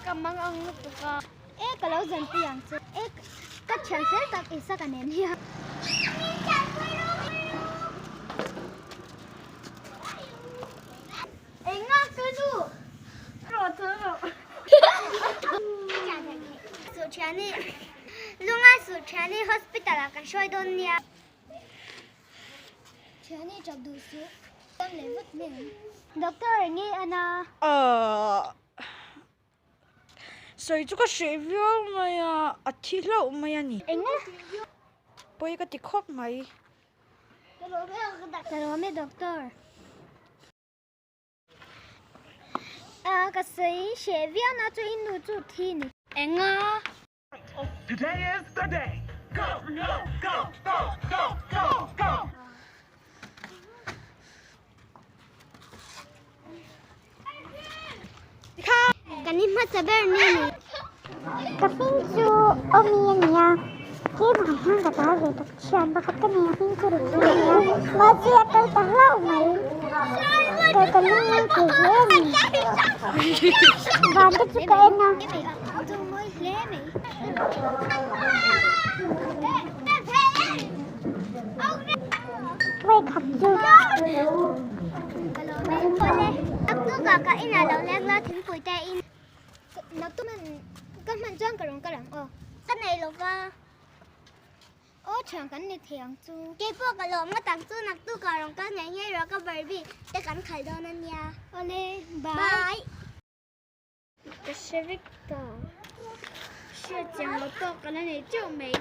Ka mang ang lutuk a. E ka lo zanpui ang che. E ka thian fel tak Isaka nen hian. Enga ka nu. Rawh tho rawh. Suhthiani Lunga Suhthiani Hospital ah kan hruai dawn nia. Thiani chak duh suh. Dam leh vut mai ang. Doctor enge ana? Ahh. Sawi chu ka hreh viau mai a, a thi hlauh mai a ni. Enga? Pawi ka ti khawp mai. Ka lawm e doctor. A ka sawi hreh viau na chu i nu chu thi ni. Enga? Today is the day! Go! Go! Go! Go! Go! Go! Go! Kan i hmasa ber ni ni. Ka hming chu Awmi a ni a, keimah hian ka tal ve tak thian pakhat ka nei a hming chu Ricky a ni a, mahse a kal ta hlauh mai, ka ka lung thei hle a ni, van te chu ka en a. Vawi khat chu. Ka hre vek ta. Hriat chiang lo tawk ka la nei teuh mai.